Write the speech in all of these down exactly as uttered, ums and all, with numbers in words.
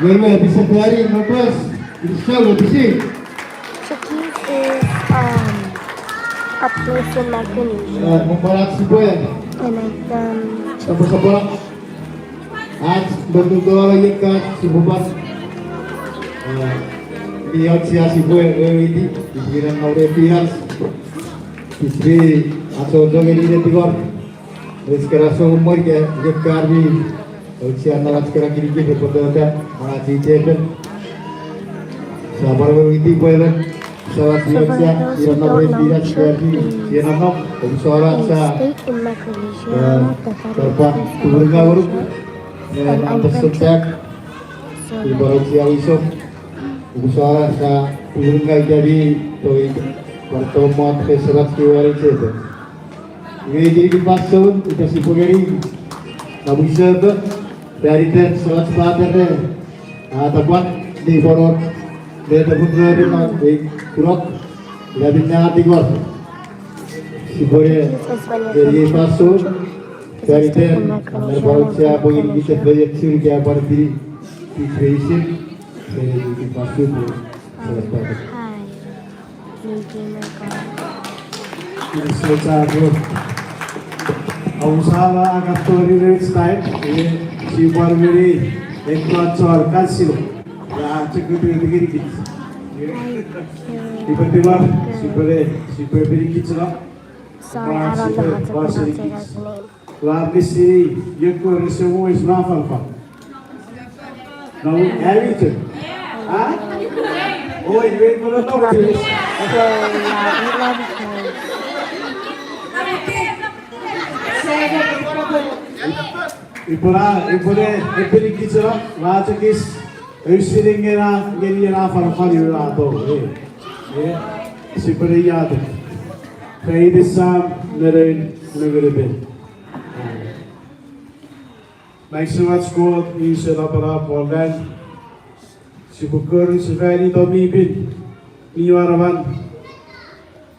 Nge me pise fari, no pes, pise, pise. Chuukese is, um, a place in Micronesia. Eh, mupara sipwe. And I, um, sipwe sapora. Ach, betuto ala yekka, sipwe pat. Eh, mi ach sia sipwe, eh, iti, iti na nore pias. Iti, aso jogeni ne tiwar. Eskera so mor ke, yekka mi. Auchea na ach kena kirikin repwe tota, ach itepen. Sa pwan weweiti pwe, sa ach iochea, ina na pwe ina ach kena kirikin, ina na, omusala sa, eh, tarpa, tumunga uruk, eh, na tesotak, ipwe auchea wisom, omusala sa, tumunga ikari, toi, pwan tomot, ke sa ach kiwari itepen. Iwe kirikin fansoun, ita sipwe ngeni, na mwiseto, faniten South Pater, a tapwat, ni poror, ne tapwat ne rin na, e, kurok, ina minne a tingor. Sipwe ngeni fansoun, faniten, ne poror sia pwe ngeni kita feyek suri kia pwan pini, pini feisin, ngeni kirikin fansoun, South Pater. Kinisou chapur. Omusala a katori rech time, e, sipwe ngeni, ekkoch chon kansilo. Ra chok pwe tikirikit. Ipwe tiwar, sipwe le, sipwe pirikit sila. Sorry, I don't know how to pronounce her last name. Ua misi, yekko rese mo is na fanfan. No, Abington. Ha? Oi, wait for the talk, please. Ipora, ipora, epirikit sila, lachekis, eusining ngena, ngeni ena fanfan ira to, eh. Eh, sipwe ne iatu. Kaiti sam, nerein, nengeripen. Maisemach Kot, Isenapanap won lang, sipwe kori sefani to mi pin, mi waraman,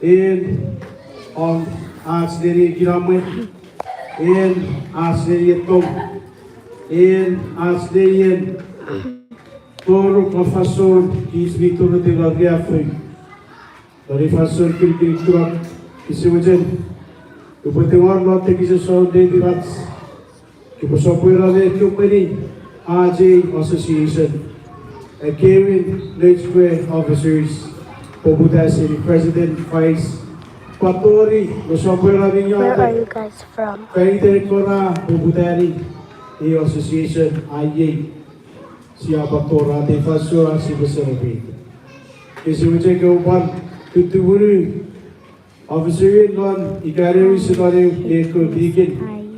en, om, ach neni kinamwe, en, ach neni etom, en, ach neni en, toru kofason, kich mi toru te lori afei. Lori fansoun kirikirin kunok, kisi mochen. Upwe tungor non tekison soundei tipach. Upwe sopweno ne kumpeni, ach ei association. Ekkewe nouch kewe officers, poputa seni president, vice, pwan tori, me sopweno ne iotek. Where are you guys from? Kaite kona, poputani, ei association, aiei. Sia pwan tori ate fansoun ach sipwe celebrate. Kisi mochen ke upwan tutumunu officer-in non ika ne wisen non eu ne ekkewe deacon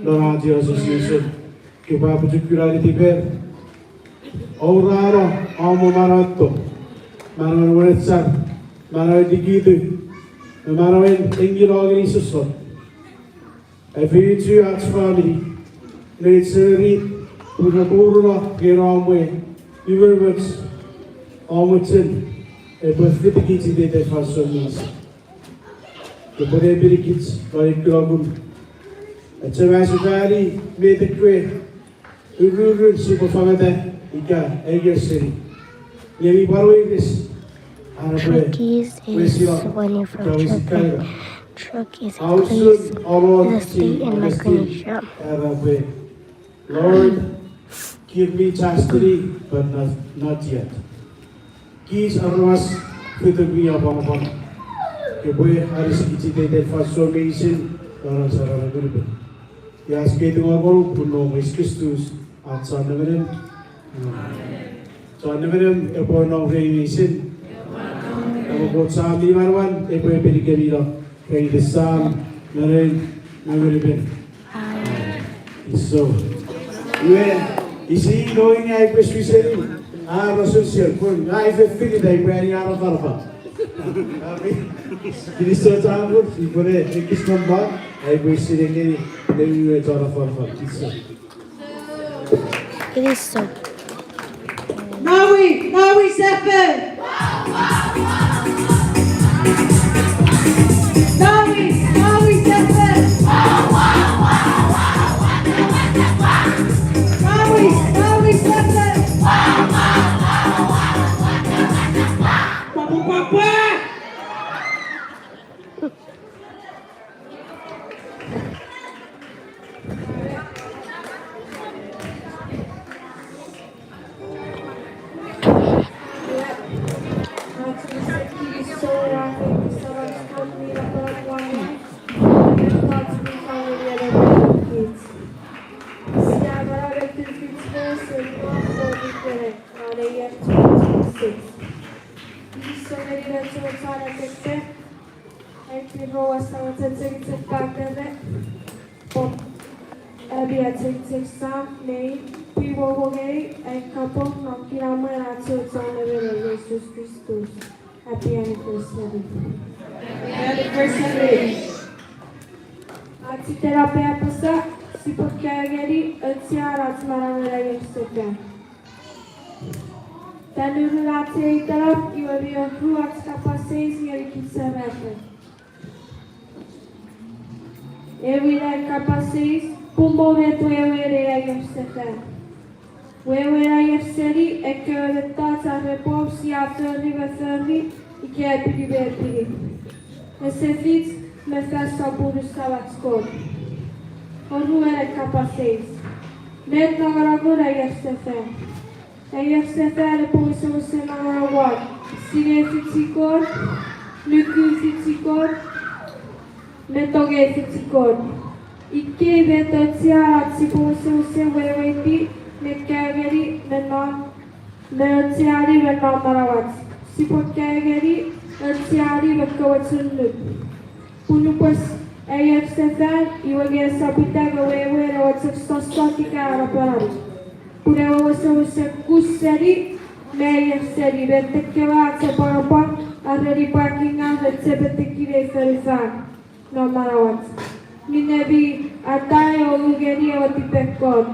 non ach association. Ke pwan apochokuna netiper. Ourano, amo manauen to. Manauen wenechar, manauen nikitu, me manauen engino ngeni sossot. Efeiochu ach famini, nouch semirit, pun repwe uruno, nge no mwe, iwe mwoch, amo chen, epwe fitikich iteiten fansoun meinisin. Epwe ne pitikich, non ei kunokun. Achema sefani, met ekkewe, ururun sipwe fangeta, ika, aier seni. Nge mi pwan weires, are pwe, Truckies is wesino, when you're from ika wesino Truckee. Truckee is a place, is a state in Micronesia. Lord, give me chastity, but not, not yet. Kich aramas fituk mi apwangapwang. Kepwe anisikich iteiten fansoun meinisin, non ach saramen Ngunupin. Iei ach kei tingor pun non Jises Kristus, ach Chon Nemenem. Chon Nemenem epwe nom remi meinisin. Kot Sam mi manaman epwe epinikemi no, ren iten Sam, me ren, me ren Ngunun. Amen. Iso. Iwe, isi no inge aipwe swiseni, a rosun sio, pun ngang ua fefilita aipwe ani arafarafan. Amen. Kinisou chapur, ipwene ekis non ma, aipwe sinei ngeni, nemi we chon arafarafan. Iso. Kinisou. Nawi, Nawi sefan. Nawi, Nawi sefan. Nawi, Nawi sefan. Papa, papa. Ai piro wasa chechemeni chok pakere, pop, ami achengicheng sam nei, pwi wowongei, ai kapong non kinamwen ach Samon ewe Jesus Kristus. Happy anniversary. Happy anniversary. Ach iten ape apasa, sipwe kaeo ngeni auchean ach manauen aier sefan. Tanurun ach ei itenap iwe mi wor ru ach kapas eis ngeni kich serafo. Ewin ai kapas eis, pun mo met wewen ei aier sefan. Wewen aier seni ekkewe mettoch are pop sia fori me fori ika epini me epini. Ese fich me fan sopun usamach Kot. Oruen ai kapas eis, met nongonongun aier sefan? Aier sefan epwe wesewesen nongonong won sinei fichi Kot, nuku fichi Kot, me tongei fichi Kot. Ikkei met auchean ach sipwe wesewesen weweiti me kaeo ngeni me non, me aucheani me non manauach. Sipwe kaeo ngeni, aucheani me kamochunuk. Pun nupwen aier sefan, iwe nge esap ita nge wewen ewe chok sossot ika napanap. Pun ewe wesewesen kus seni me aier seni, me ekkewe ach apwangapwang are nipwakingaw me chepetekinei fonufan non manauach, minne mi atai o u ngeni ewe tipen Kot.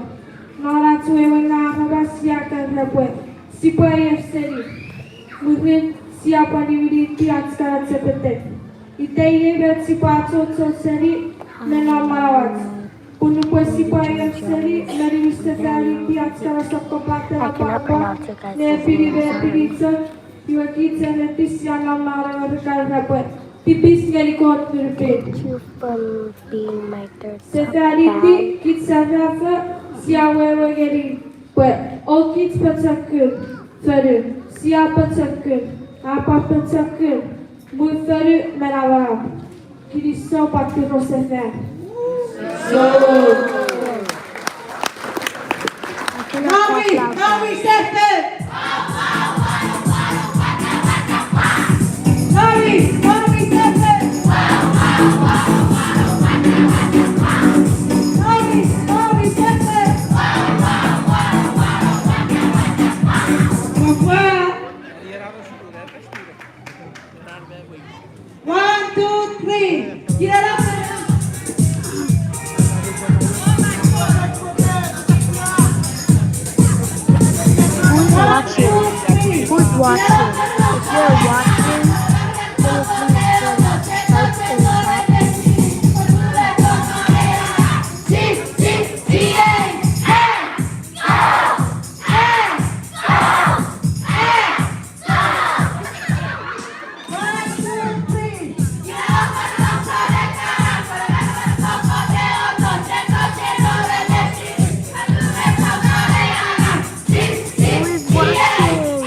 Non ach wewe nge aramas sia kan repwe, sipwe aier seni. Mwirin sia pwan niwiniti ach kana chepetek. Ita iei met sipwe achocho seni me non manauach. Pun nupwen sipwe aier seni me niwinsefaniti ach kana sokkopaten apwangapwang, ne epini me epini chok, iwe kich ennetin sia nom non ewe kan repwe tipis ngeni Kot Ngun mi Pin. Sefaniti kich serafo, sia wewe ngeni pwe o kich pochokun fonu, sia pochokun, a pwan pochokun mwu fonu me namanam. Kinisou pwan tirosefan. Nawi, Nawi sefan. Nawi, Nawi sefan. Nawi, Nawi sefan. Papa. One, two, three. Get it up. Who's watching? Who's watching? If you're watching, can you please turn on lights and chat? Who is watching?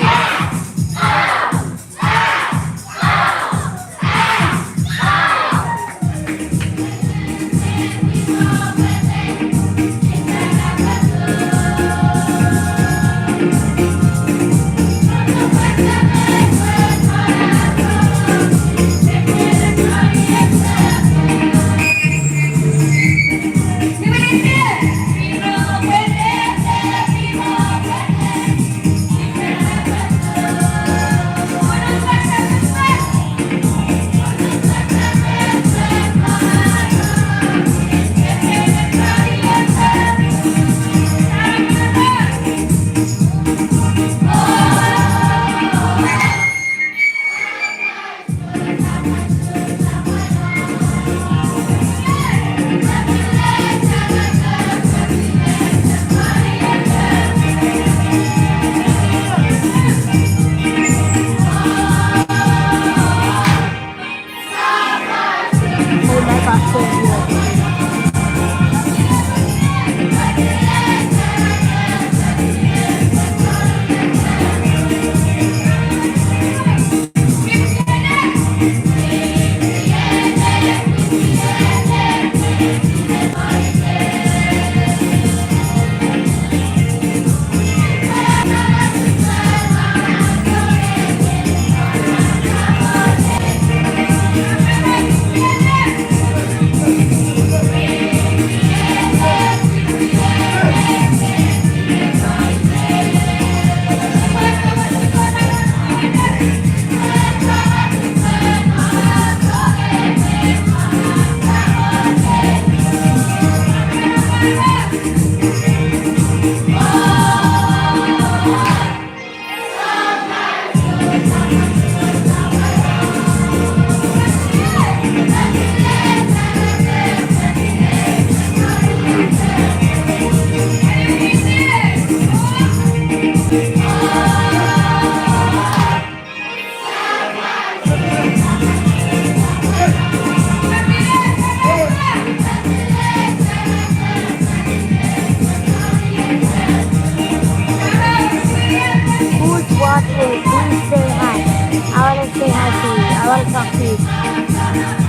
Please say hi. I wanna say hi to you. I wanna talk to you.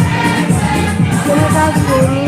Can you guys hear me?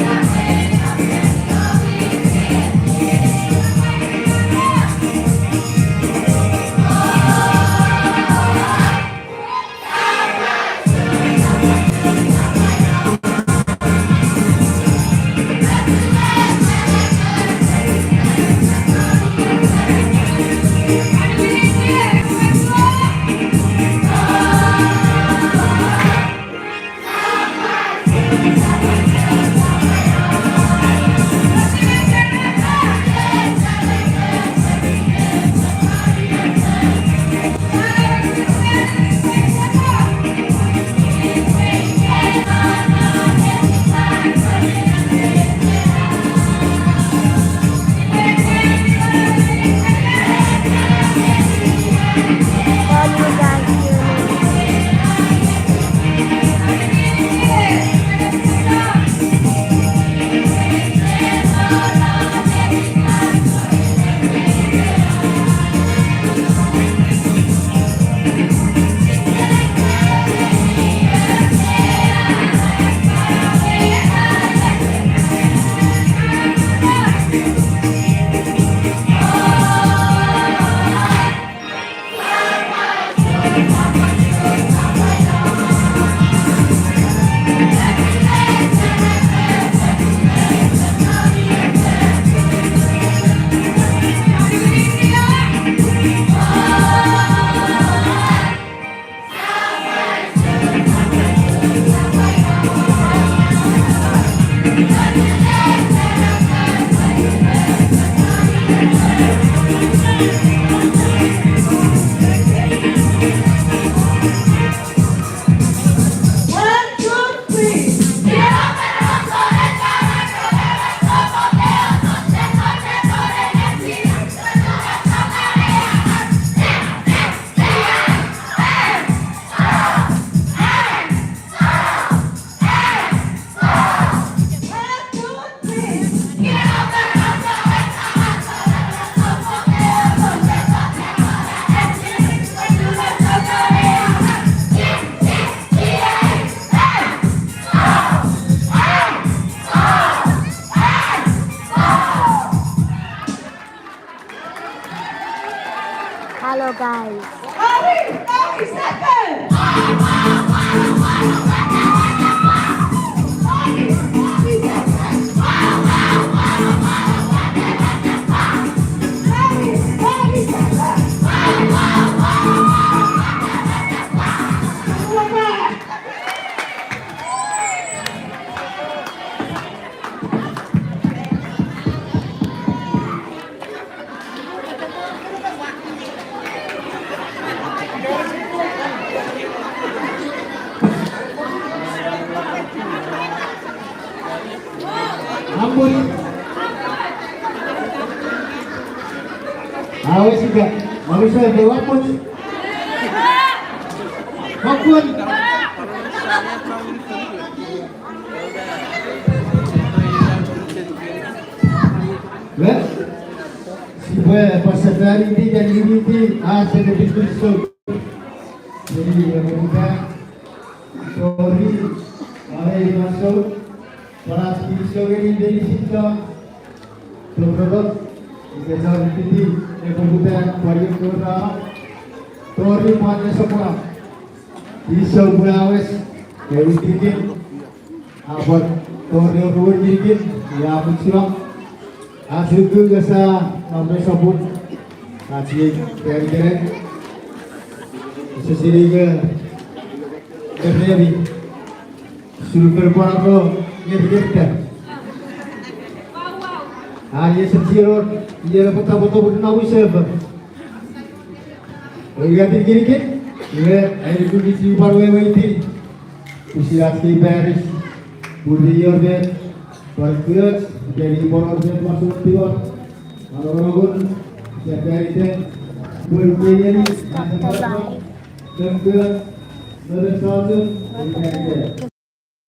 One, two, three. Hello, guys. Ambon. Awe sika, manusa epe wapon. Wapon. Well, sipwe pwan sefaniti, kanimiti, a, sene piskrisou. Seni, e, poputa. Tori, are, imasou. Pwan ach kinisou ngeni meinisin chon toprono, ika chon fiti, e poputa pwan io kora. Tori pwan ne sopweno. Kinisou pwe a wes, e witikin. A pwan tori oruwen witikin, ia pun sino. Ach nuku kasa, na me sopun. Ach iei, kere kere. Ese sini ke, keremi. Sulfur pwan ako ngeni kenta. A, iei sap siro, iei le pota pota pota na wisefo. Oiga tirikirikin, iwe, ai nuku kisi pwan weweiti. Pwisin ach kei parish. Pun mi wor met pwan kioch, ika mi pwan wor met masouen tingor, anongonongun, ika faniten, pun keieni, nökkön, non esotun, ika faniten.